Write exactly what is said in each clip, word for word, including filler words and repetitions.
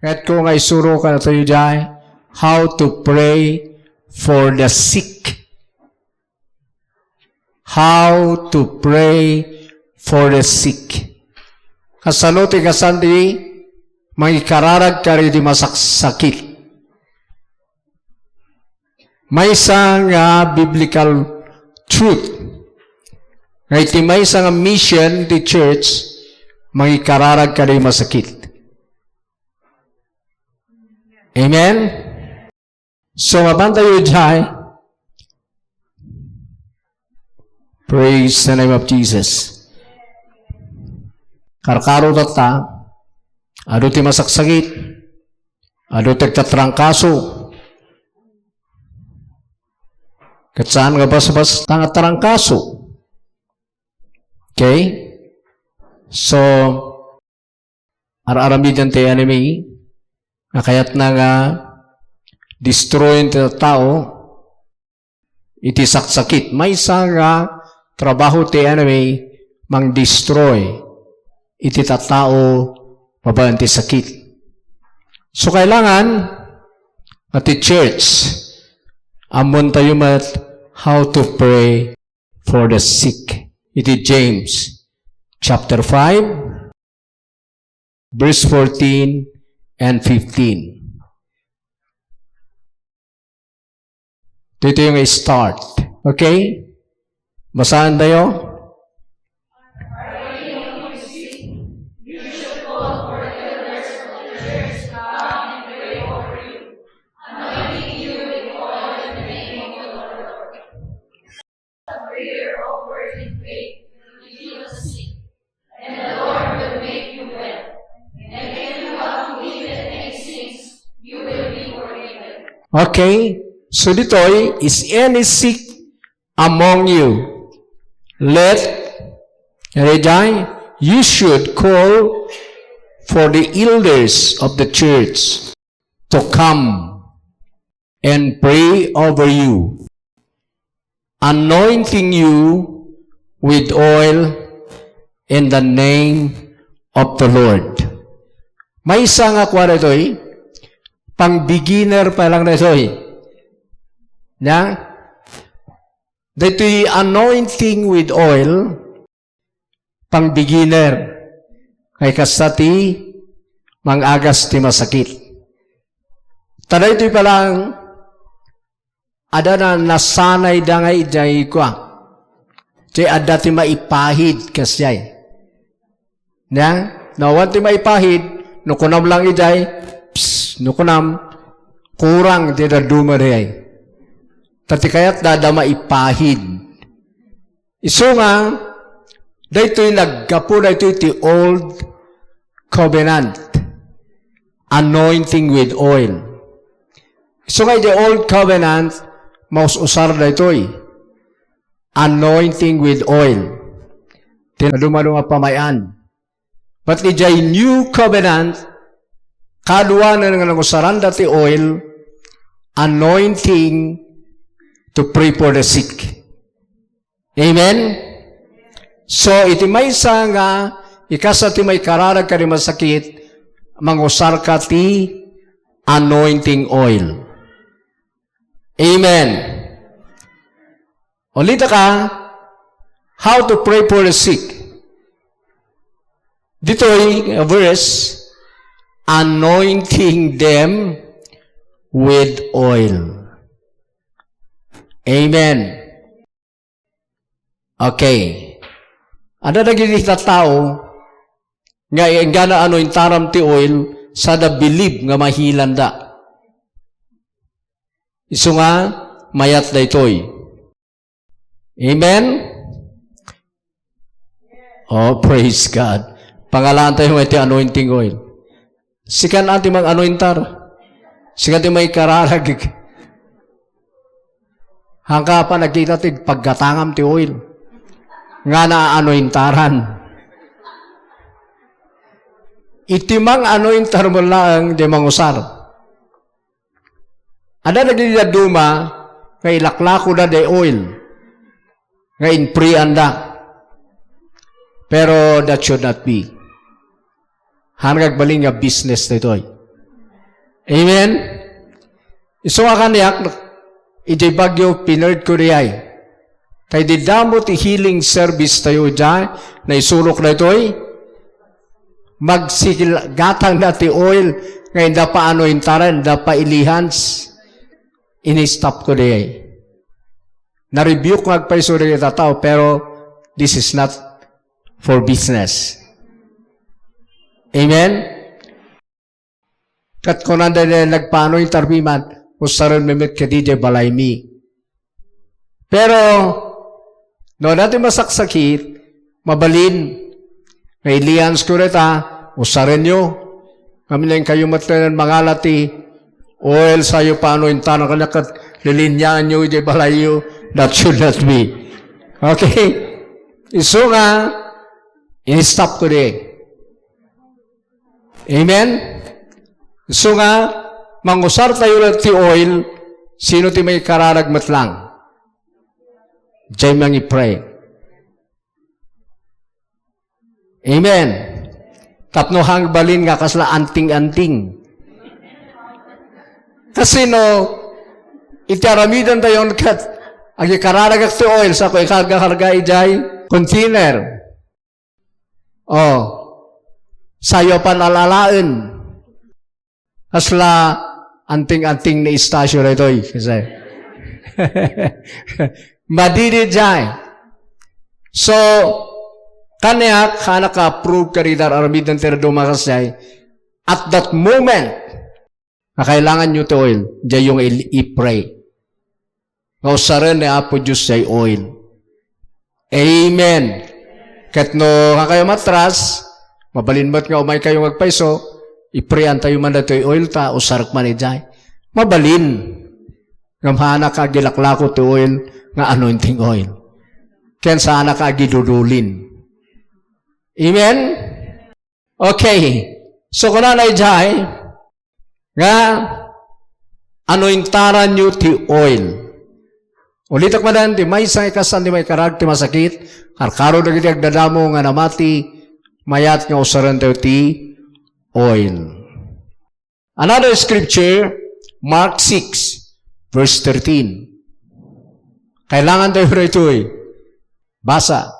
Kayatko nga isuro kadatayo diay, how to pray for the sick. How to pray for the sick. Kasano ti kasandi mangikararag kadagiti masaksakit? Maysa nga biblical truth nga iti maysa nga mission ti church, mangikararag kadagiti masakit. Amen? So, mapantayo diay. Praise the name of Jesus. Karkaro tatta, adu ti masaksakit, adu ti agtatrangkaso. Ket saan nga basbasta nga tarangkaso. Okay? So, ar-aramiden ti enemy nga kayatna nga destroyen ti tao iti saksakit. Maysa nga trabaho ti enemy, mang-destroy iti tattao babaen ti sakit. So, kailangan nga ti church, ammontayo met how to pray for the sick. Iti James chapter five, verse fourteen and fifteen. Dito yung start. Okay? Basahan tayo. Prayer offered in faith will heal the sick, and the Lord will make you well. And if you have to give it any sins, you will be forgiven. Okay, so ditoy, is any sick among you? Let, Rejay, you should call for the elders of the church to come and pray over you, anointing you with oil in the name of the Lord. Maysa nga kua daytoy, pang-beginner pa lang daytoy. Nya? Daytoy anointing with oil, pang-beginner. Kay kasta ti mang-agas ti masakit. Ta daytoy pa lang, adda na nasanay da nga idiay kua. Ti adda ti maipahid kasdiay. Nya? No, awan ti maipahid, no kunam lang idiay, psst, no kunam, kurang ti dadduma diay. Ta ti kayat da, da maipahid. Isu nga, daytoy naggapu daytoy ti Old Covenant, anointing with oil. Isu nga iti Old Covenant, maus-usar daytoy, anointing with oil. Ti dumaduma pamay-an. But idiay New Covenant, kaduanan nga nangusaranda ti oil, anointing to pray for the sick. Amen? So, iti maysa nga ikasta ti maikararag kadi masakit, mangusarka ti anointing oil. Amen. Ulitaka, how to pray for the sick. Ditoy verse, anointing them with oil. Amen. Okay. Adda dagiti tattao nga enggana anointaram ti oil, sada bilib nga mahilanda. Isu nga, mayat daytoy. Amen? Oh, praise God. Pangalaan tayo nga iti anointing oil. Sikan ti mang-anointar. Sikan ti maikararag. Hangka pa nagkita ti paggatangam ti oil. Nga naanointaran. Iti mang-anointar mo laeng di mangusar. Adda dagiti dadduma nga ilaklakoda di oil nga inprianda. Pero that should not be. Haan nga agbalin nga business daytoy. Amen? Isu nga kaniak, idiay Baguio, pinerd ko diay. Kay di damo ti healing service tayo diay, naisurok daytoy. Magsigil-, gatang na ti oil, nga inda pa anointaran, inda pa ilihans. Ini-stop ko diay. Na-rebuke nga agpayso dagiti tao, pero this is not for business. Amen? Ket kunada nga nagpaano interview man, "Usaren mi met kadi diay balaymi." Pero, no, dati masaksakit, mabalin, nga ilians ko dita, usaren yo. Kami na kayo met nen mangala ti oil sayo paano intana kanya ket liliniangan yo idiay balayyo. That should not be. Okay? Isu nga, in-stop ko di. Amen? So nga, mangusar tayo ti oil, sino ti maikararag met lang? Diay mangi-pray. Amen. Tapno hangbalin nga kasla anting-anting. Kasino, iti aramiden tayo ket agikararagak ti oil, sa ko ikarga-karga idiay container. Oh, sayo pan al-alaen. Kasla anting-anting ni Estacio daytoy. Kasi, madidi jay. So, kaniak, kaniak ka-approve ka dita aramiden ti dumakas jay. At that moment, nga kailangan nyo ti oil, diay yung i-, i-pray. Nga usaren ni Apo Dios jay oil. Amen. Ket no, kakayo matras, mabalin met nga umay kayo nga agpayso, iprean tayo man datoy oil ta, usarek man idiay. Mabalin. Ngem haanka agilaklako ti oil nga anointing oil. Ken saanka agidudulin. Amen? Okay. So, kunana idiay, nga anointaran yo ti oil. Ulitek manen, ti maysa nga ikastan ti maikararag ti masakit, karkaro dagiti agdadamo nga namati, mayat nga usaren tayo ti oil. Another scripture, Mark six, verse thirteen. Kailangan tayo daytoy. Basa.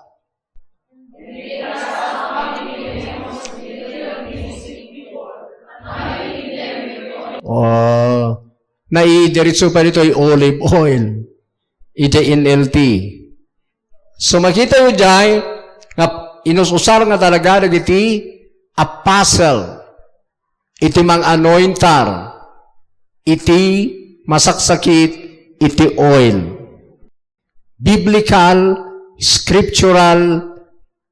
Oh, naidiretso pa ditoy olive oil. Iti N L T. So, makita yo jay, nga inus-usar nga talaga dagiti apostle. Iti mang-anointar, iti masaksakit, iti oil. Biblical, scriptural,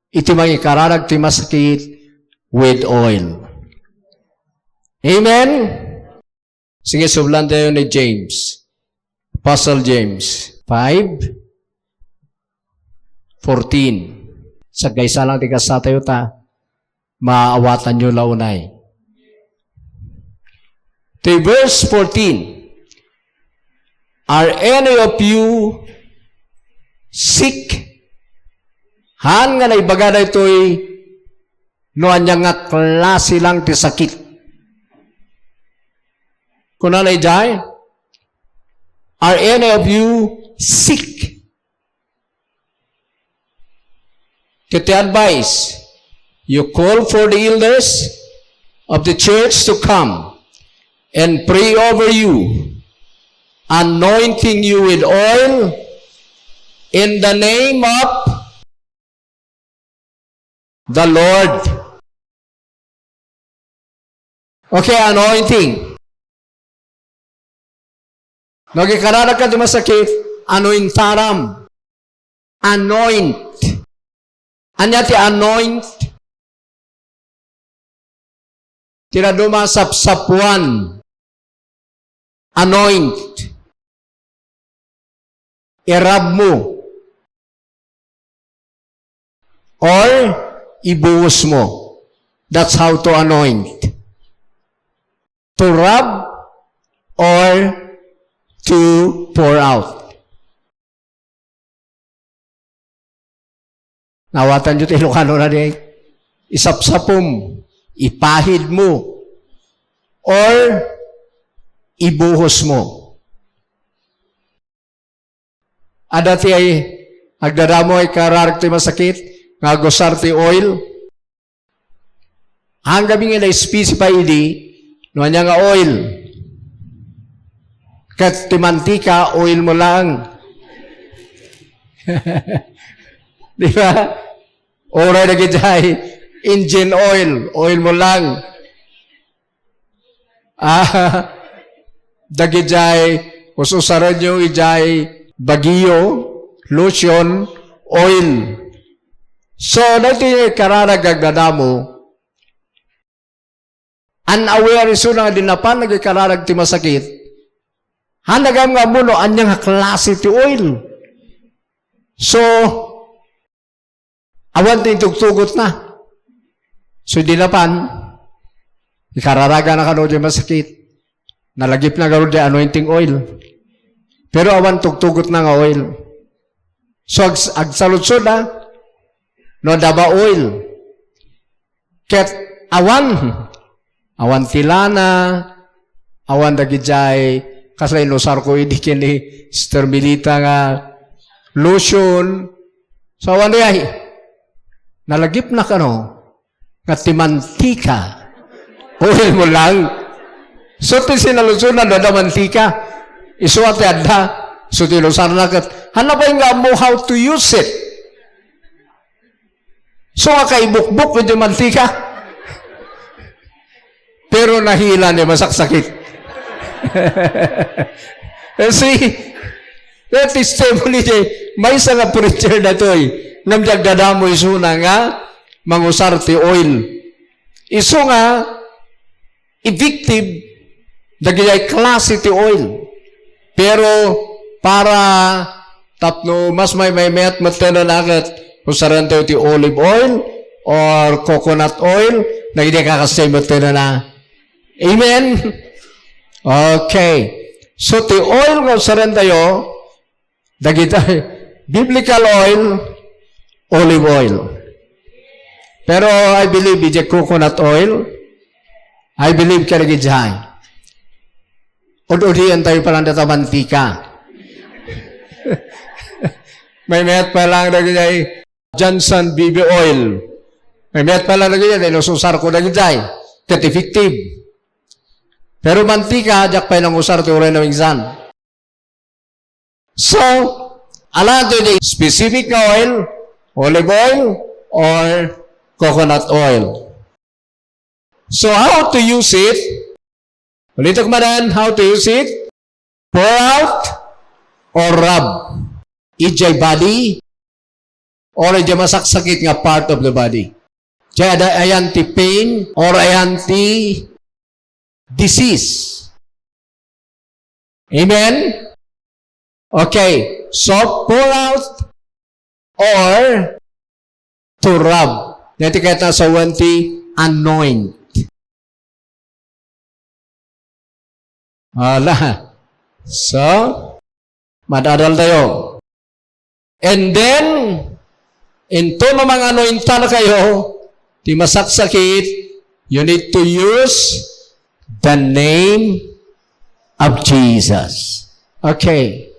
iti mangikararag ti masakit with oil. Amen? Sige, sublan tayo ni James. Apostle James five fourteen. Sagaysa lang ti kasta tayo ta. Maawatanyo la unay. Ti verse fourteen, "Are any of you sick?" Haan nga naibaga daytoy no ania nga klase lang ti sakit. Kunana idiay, "Are any of you sick?" Ket ti advice, you call for the elders of the church to come and pray over you, anointing you with oil in the name of the Lord. Okay, anointing. No, agikararagka ti masakit, anointaram. Anoint. Ania ti anoint? Ti dadduma a sapsapuan. Anoint. Irabmo. Or ibuusmo. That's how to anoint. To rub or to pour out. Nawatanyo ti Ilocano na di, isapsapum, ipahidmo, or ibuhosmo. Adda ti ay agdadamo a ikararag ti masakit nga agusar ti oil. Anggamin nga na-specify idi no ania nga oil. Ket ti mantika, oil mo lang. Di ba? Uray dagidiay engine oil, oil mo lang. Ah, dagidiay, ususarenyo idiay Baguio, lotion, oil. So, daytoy nga ikararag agdadamo, unaware isuna nga di napan nga ikararag ti masakit. Haan gayam nga ammo no ania nga klase ti oil. So, awan ti intugtugotna. So, di napan, ikararagana kano diay masakit. Nalagipna ngarud diay anointing oil. Pero awan tugtugotna nga oil. So, ag-, agsaludsod, ah, no adda ba oil. Ket awan, awan ti lana, awan dagidiay, kasla inusarko idi ken ni Sister Melita nga lotion. So, awan diay. Nalagipna kano nga ti mantika. Oil mo lang. So, ti sinaludsodna, no adda mantika. Isu a ti adda. So, ti inusarna ket, haan pay nga ammo how to use it. So, nga kaibukbok iti mantika. Pero nahila ni masaksakit. Eh, see, the testimony diay, maysa nga preacher daytoy, ngem di agdadamo isuna nga mangusar ti oil. Isu nga, effective dagiti klase ti oil. Pero para tapno mas maymaymayat metten a ket usarentayo ti olive oil or coconut oil, dagiti kakasdiay metten a. Amen? Okay. So, ti oil nga usarentayo, dagiti biblical oil, olive oil. Pero I believe idiay coconut oil, I believe kadagiti ud-udientayo pa lang data mantika. Maymayat pa lang dagiti Johnson baby oil. Maymayat pa lang dagiti, inususarko dagiti. Ket effective. Pero mantika, diak pay nangusar ti uray naminsan. So, alanto di specific nga oil, olive oil, or coconut oil. So, how to use it? Ulitek manen, how to use it? Pour out or rub? Idiay body or idiay masaksakit nga part of the body? Diay ayan ti pain or ayan ti disease. Amen? Okay. So, pour out or to rub. Dati kayat na sa one ti anoint. Ala. So, madadal tayo. And then, into no manganointan kayo, ti masaksakit, you need to use the name of Jesus. Okay.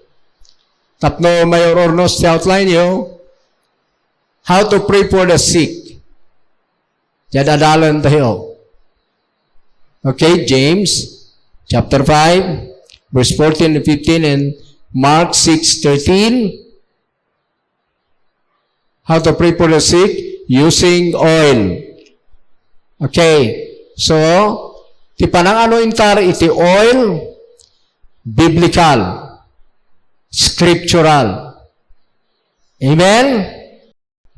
Tapno mayor-ornos ti outline yo, how to pray for the sick. Diay adalen tayo. Okay, James chapter five, verse fourteen and fifteen, and Mark six thirteen. How to pray for the sick using oil. Okay. So, ti pananganointar iti oil, biblical, scriptural. Amen?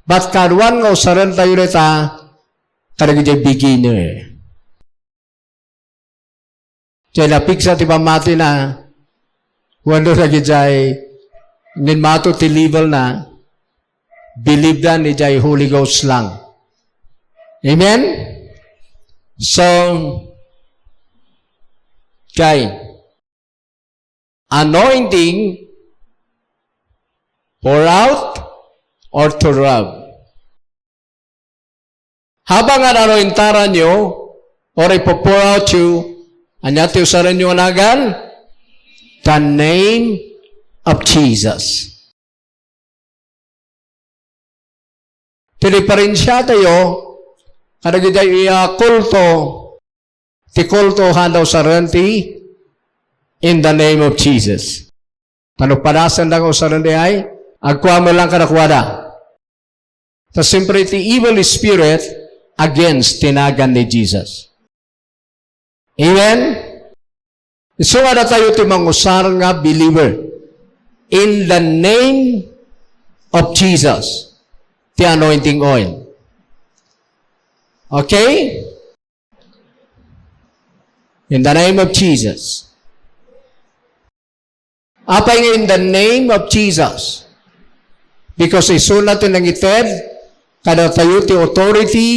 But kaduan nga usaren tayo dita, kadagiti beginner. Diay napigsa ti pammatina, wenno dagidiay ngin mato ti level na, believe dan idiay Holy Ghost lang. Amen? So, kay, anointing, pour out, or to rub. Habang nga anointaran yo, or ipo-pour out yo, Ania ti usarenyo nga nagan? The name of Jesus. Ti diperensiatayo kadagiti, ah, kulto, ti kulto, haanda usaren ti "In the name of Jesus." Ta no padasenda nga usaren diay, agkua met lang kadakuada. Ta siempre ti evil spirit against ti nagan ni Jesus. Amen? Isu nga datayo ti mangusar nga believer. In the name of Jesus, ti anointing oil. Okay? In the name of Jesus. Apay nga in the name of Jesus? Because isuna ti nangited kadatayo ti authority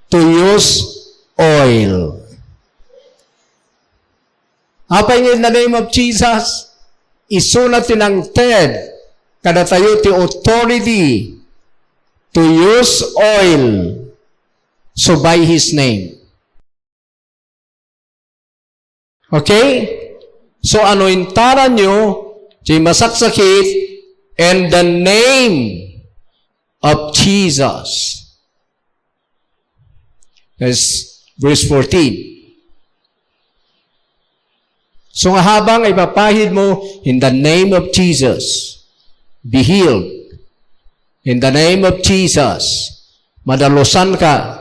to use oil. Apay nga in the name of Jesus? Isuna ti nangted kadatayo ti authority to use oil. So by His name. Okay? So, anointaranyo, ti masaksakit, in the name of Jesus. That's verse fourteen. So nga habang ipapahid mo, "In the name of Jesus, be healed. In the name of Jesus, madalusan ka.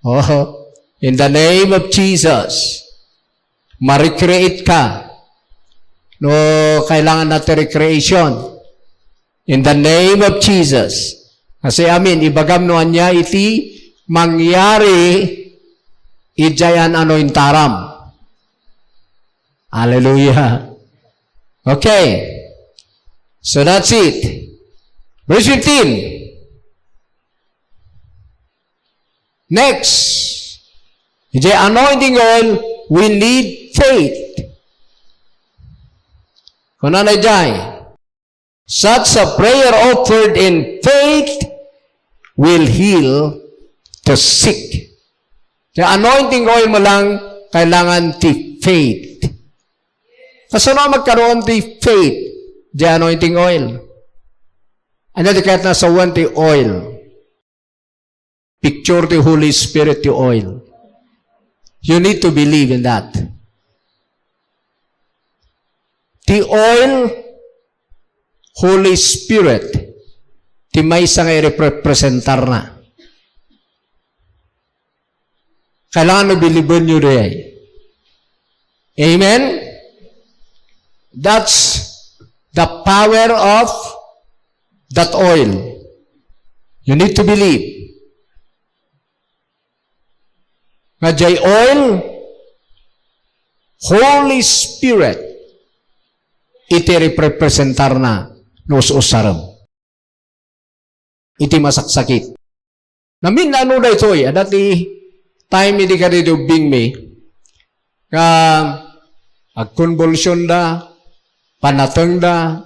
Oh, in the name of Jesus, ma-recreate ka." No, kailangan na ti recreation. In the name of Jesus. Kasi amin, ibagam no ania iti mangyari idiay anointaram. Hallelujah. Okay. So that's it. Verse fifteen. Next. Idiay anointing oil, we need faith. Kunana idiay, "Such a prayer offered in faith will heal the sick." Kaya anointing oil mo lang, kailangan ti faith. Kasano magkaroon ti faith? Di anointing oil. Ano di kahit nasawan ti oil? Picture ti Holy Spirit ti oil. You need to believe in that. Ti oil, Holy Spirit, ti maysa nga irepresentarna. Kailangan no bilibenyo diay. Amen? That's the power of that oil. You need to believe. Nga jay oil, Holy Spirit, iti representarna no us-usarem iti masaksakit. Namin-ano daytoy, adda ti time idi kadaydi ubbingmi, nga agkonbulsionda, panatengda,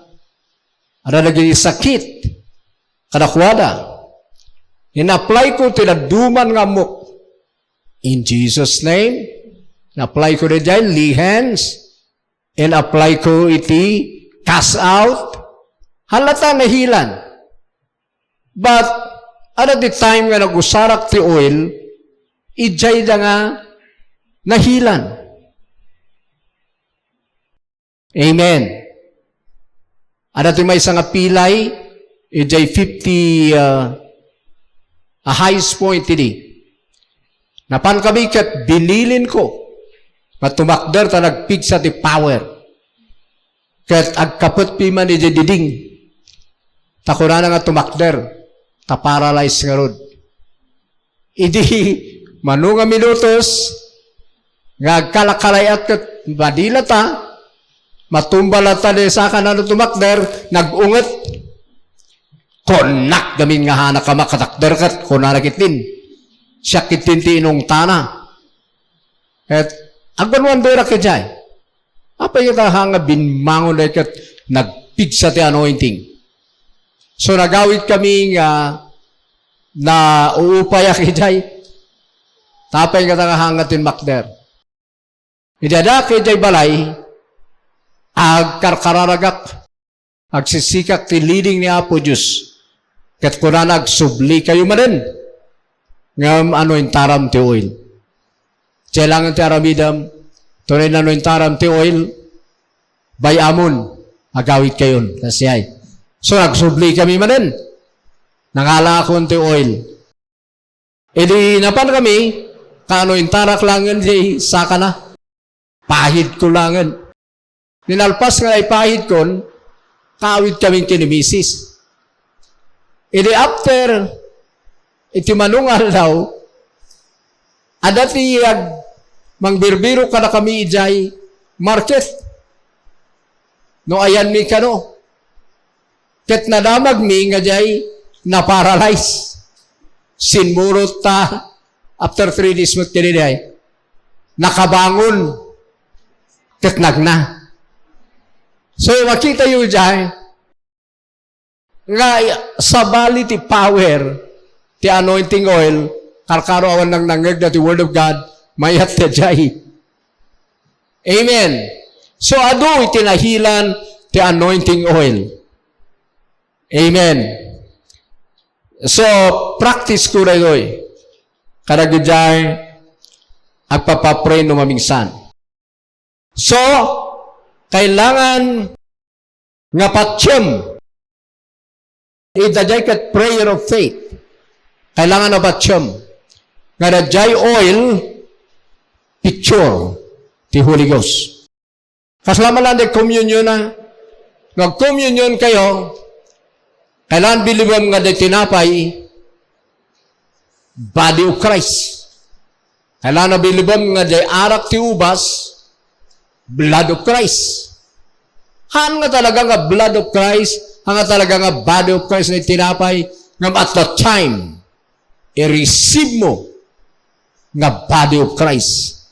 adda dagiti sakit kadakuada. In-apply ko ti dadduma nga ammok. In Jesus' name, in-apply ko daydiay, lay hands, in-apply ko iti cast out, halata nahilan. But, adda ti time nga nagusarak ti oil, idiayda nga nahilan. Amen. Adda ti maysa nga pilay, idiay fifty, ah, a highest point idi. Napan kami ket binilinko nga tumakder ta nagpigsa ti power. Ket agkapetpi man idiay diding. Ta kunana nga tumakder, ta paralyze ngarud. Idi mano nga minutos nga agkalakalay-at ket madi lata, matumba lata diay saka nano tumakder, nag-unget. Kunak gamin nga hanak a makatakder ket kunana ketdin, "Siak ketdin ti inungtana." Ket agwanwanderak idiay. Apay ket ha nga binmangon dayta ket nagpigsa ti anointing. So, nagawid kami nga nauupayak idiay. Tapay nga nga hanga tinmakder. Idi addak idiay balay, agkarkararagak, agsisikak ti leading ni Apo Dios. Ket kunana, "Agsublikayo manen, ngem anointaram ti oil." Kailangan ti aramidem, "Tunay nga anointaram ti oil, bay-amon, agawidkayon." Kasdiay. So, nagsubli kami manen. Nangalakon ti oil. Idi napan kami, kaano intarak laengen diay sakana? Pahidko laengen. Nalpas nga naipahidkon, kaawid kami ken ni misis. Idi after, iti mano nga aldaw, adda ti ag-, mangbirbirok kadakami idiay market. No ayanmi kano. Ket nadamagmi nga diay na-paralyze. Simmurot ta, after three days met kadi diay, nakabangon ket nagna. So, makitayo diay nga sabali ti power ti anointing oil, karkaro awan nangnangngegda ti Word of God, mayat ta diay. Amen. So, adu iti nahilan ti anointing oil. Amen. So, practice ko daytoy. Kadagiti agpapapray no mamingsan. So, kailangan nga patiem. Ita diay ket prayer of faith. Kailangan a patiem. Nga daydiay oil, picture ti Holy Ghost. Kasla man lang di communion na. No ag-communion kayo, kailangan bilibem nga di tinapay, body of Christ. Kailangan bilibem nga di arak ti ubas, blood of Christ. Haan nga talaga nga blood of Christ, haan nga talaga nga body of Christ na tinapay, ngem at that time, i-receive mo nga body of Christ.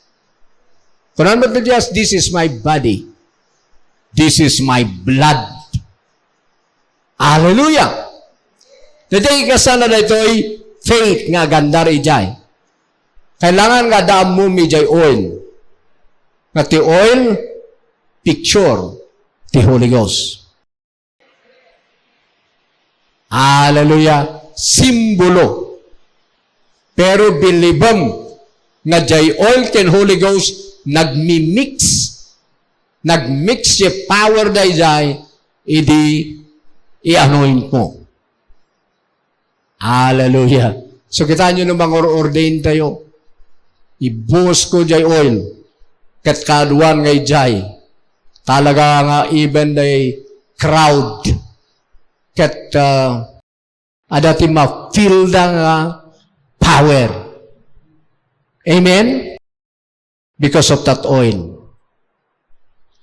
Kunan met ni Jesus, "This is my body. This is my blood." Hallelujah! Daytoy kasano daytoy faith nga agandar idiay. Kailangan nga adda ammom idiay oil. Nga ti oil, picture ti Holy Ghost. Hallelujah. Simbolo. Pero bilibem nga diay oil ken Holy Ghost nagmi-mix. Nagmix ti power daydiay idi i-anoint mo. Hallelujah. So, kitaenyo no mangor-ordain tayo, ibuos ko diay oil, ket kaaduan nga idiay, talaga nga even the crowd, ket, ah, adda ti ma-feel da nga power. Amen? Because of that oil.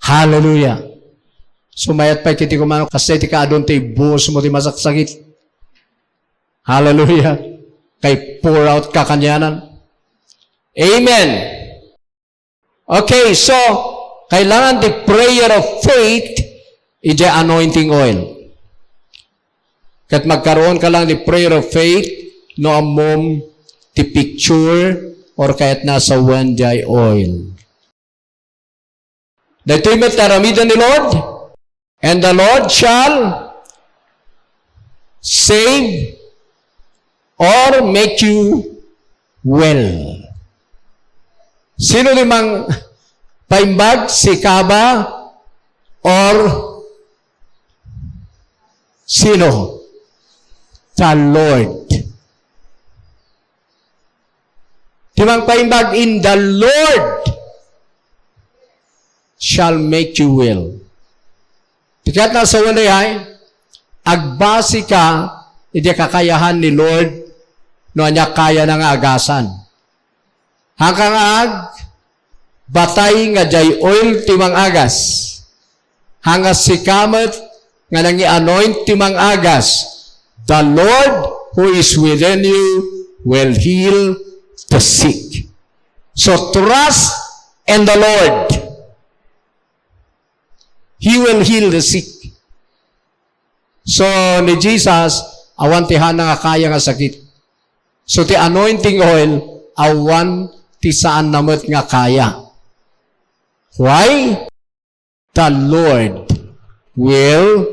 Hallelujah. So, mayat pay ket ti kumano, kasdiay ti kaadun ti ibuos mo ti masaksakit. Hallelujah. Kay pour out ka kanianan. Amen. Okay, so, kailangan ti prayer of faith, idiay anointing oil. Ket magkaroon ka lang ti prayer of faith, no ammom ti picture or kayat na sawen diay oil. Daytoy met aramiden ni Lord, and the Lord shall save or make you well. Sino ti mang paimbag? Sika ba? Or sino? The Lord. Ti mangpaimbag in the Lord shall make you well. Ti kayat na sawen dayay, agbasi ka iti kakayahan ni Lord no ania kayana nga agasan. Haan ka nga agbatay nga diay oil ti mangagas. Haan nga sika met nga nangi-anoint ti mangagas. The Lord who is within you will heal the sick. So trust in the Lord. He will heal the sick. So, ni Jesus, awan ti haanna nga kaya nga sakit. So, ti anointing oil, awan ti saanna met nga kaya. Why? The Lord will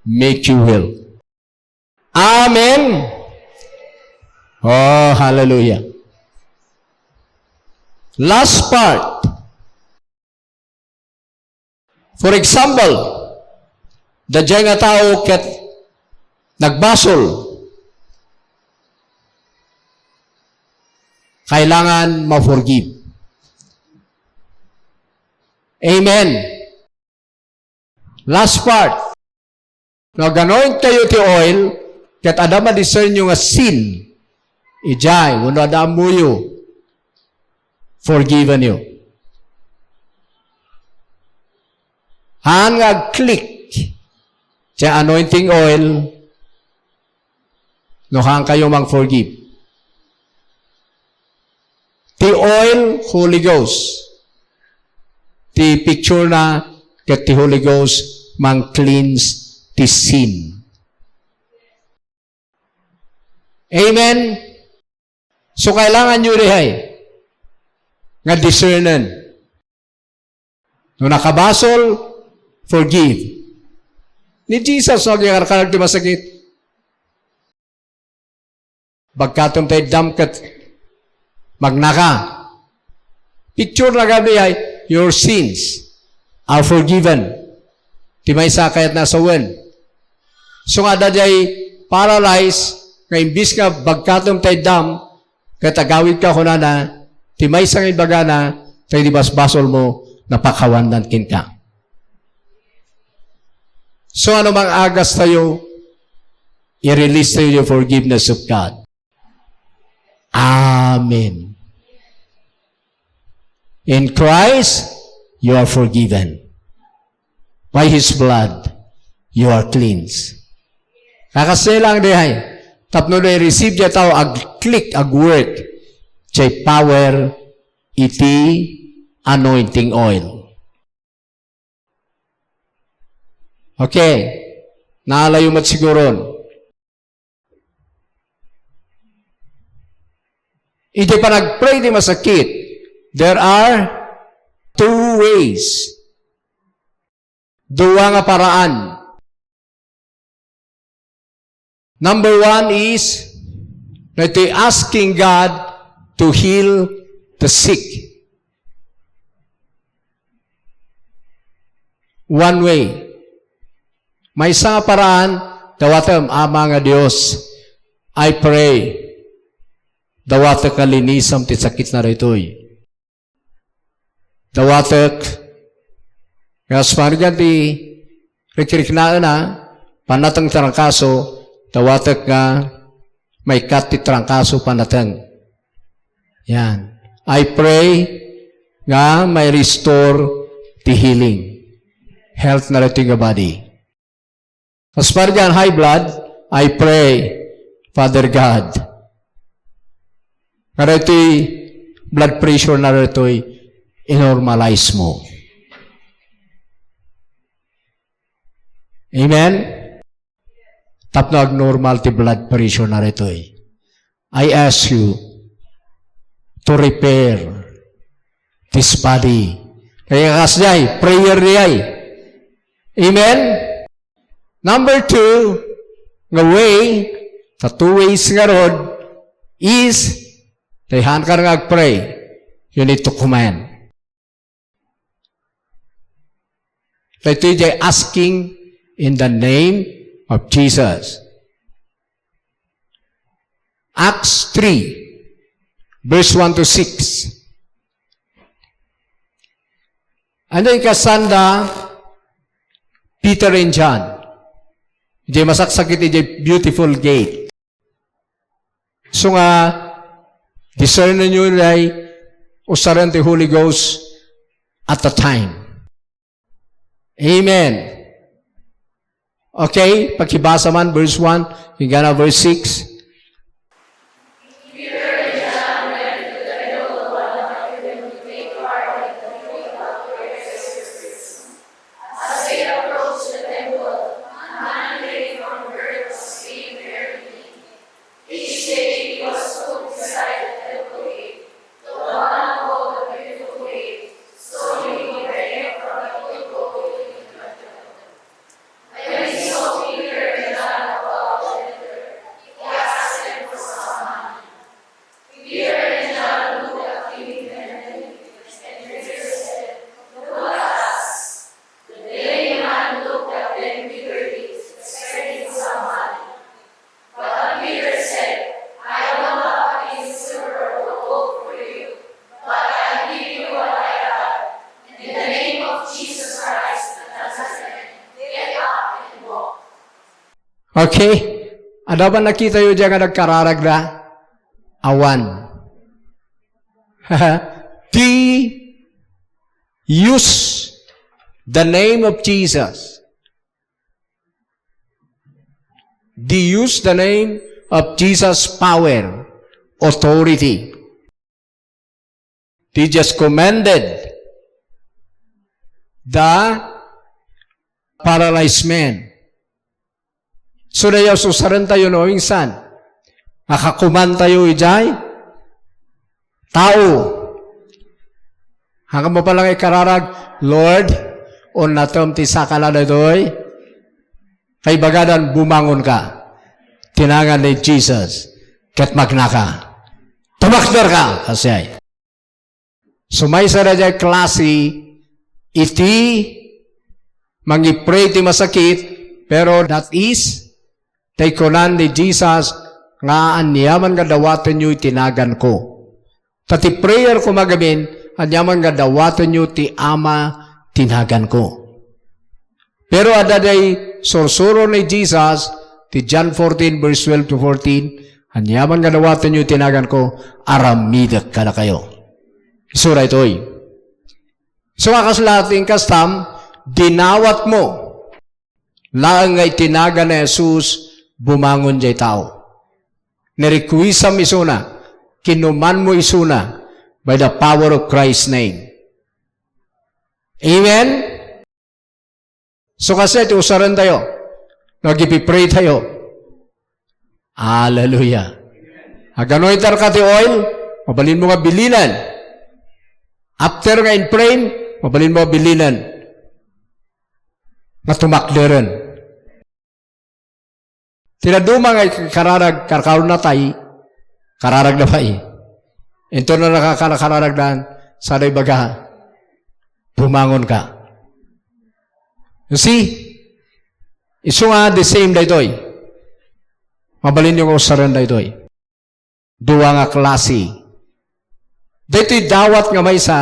make you well. Amen. Oh, hallelujah. Last part. For example, daydiay nga tao ket nagbasol, kailangan ma-forgive. Amen. Last part. No, ag-anoint kayo ti oil, ket adda madiscernyo nga sin, idiay, wenno adda ammoyo, forgiven you. Haan nga ag-click ti anointing oil, no haan kayo mang-forgive. Ti oil, Holy Ghost. Ti picture na, ket ti Holy Ghost, mang-cleanse ti sin. Amen? So, kailangan nyo diay nga discernen. No nakabasol, forgive. Ni Jesus, no, agyarkalag ti masakit. Bagkatom ta iddam ket magnaka. Picture na gabdi ay, your sins are forgiven. Ti maysa kayat na sawen. So nga adda diay paralyzed nga imbis nga bagkatom ta iddam, ket agawidka kunana, ti maysa nga imbagana, ta idi basbasolmo, napakawandan kenka. So, ano mang agas tayo, i-release tayo yung forgiveness of God. Amen. In Christ, you are forgiven. By His blood, you are cleansed. Kakasne lang diay. Tapno na i-receive diay tao, ag-click, ag-work. Diay power, iti anointing oil. Okay. Naalayo met siguron. Iti panagpray ti masakit, there are two ways. Dua nga paraan. Number one is, daytoy asking God to heal the sick. One way. Maysa nga paraan, dawatem, Ama nga Dios, I pray, dawatek nga linisam ti sakit na daytoy. Dawatek, nga aspargan ti rikriknaena, pannateng trangkaso, dawatek nga maikkat ti trangkaso, pannateng. Yan. I pray nga may restore ti healing, health na daytoy nga body. Aspargan high blood, I pray, Father God, nga daytoy blood pressure na daytoy, i-normalize mo. Amen? Tapno agnormal ti blood pressure na daytoy. I ask you to repair this body. Kaya kas diay, prayer diay. Amen? Number two, nga way, the two ways nga road is, dayhan ka nga agpray, you need to command. Daytoy diay asking in the name of Jesus. Acts three, verse one to six. Ano ikasanda Peter and John? Diay masaksakit, diay beautiful gate. So nga, discern nyo diay usaren ti Holy Ghost at the time. Amen. Okay, pakibasa man verse one, hinggan verse six. Okay? Adda ba nakitayo diay nga nagkararagda? Awan. They use the name of Jesus. They use the name of Jesus' power, authority. They just commanded the paralyzed man. So, dayta usarantayo no, insan. Makakumantayo idiay tao. Hanggang mo pala nga ikararag, "Lord, unnatem ti sakana daytoy." Kaibagadan, bumangon ka. Tinagan ni Jesus. Ket magnaka. Tumakder ka. Kasi ay. So, maysa daydiay klase iti mangi-pray ti masakit, pero that is, tay kunan ni Jesus nga aniaman nga dawatenyo iti naganko. Ta ti prayer ko magamin, aniaman nga dawatenyo ti Ama ti naganko. Pero adda day sursuro ni Jesus, ti John fourteen, verse twelve to fourteen, "Aniaman nga dawatenyo ti naganko, aramidek kadakayo." Isu daytoy. So, nga kasla ti inkastam, dinawat mo laeng nga iti nagan ni Jesus, bumangon jay tao. Nirikuisam isuna, kinuman mo isuna by the power of Christ's name. Amen? So, kasi iti usaren tayo, no, agipipray tayo. Hallelujah. Aganointer ka ti oil, mabalin mo nga bilinen. After nga in-pray, mabalin mo nga bilinen. Nga tumakderen. Ti dadduma nga ikararag, karkaron natay, kararag na pay. Inton na nakakarakararag dan, sada ibaga, bumangon ka. You see? Isu nga the same daytoy. Mabalin yung usaren daytoy. Dua nga klase. Daytoy dawat nga maysa,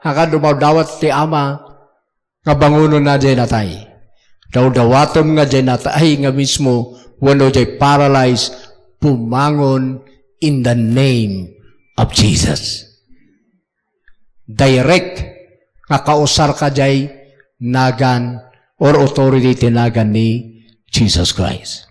haka dumawdawat ti Ama, nga bangononna jay natay. Dawdawatem nga jay natay nga mismo, wenno jay paralyzed, bumangon in the name of Jesus. Direct nga kausar ka jay nagan or authority ti nagan ni Jesus Christ.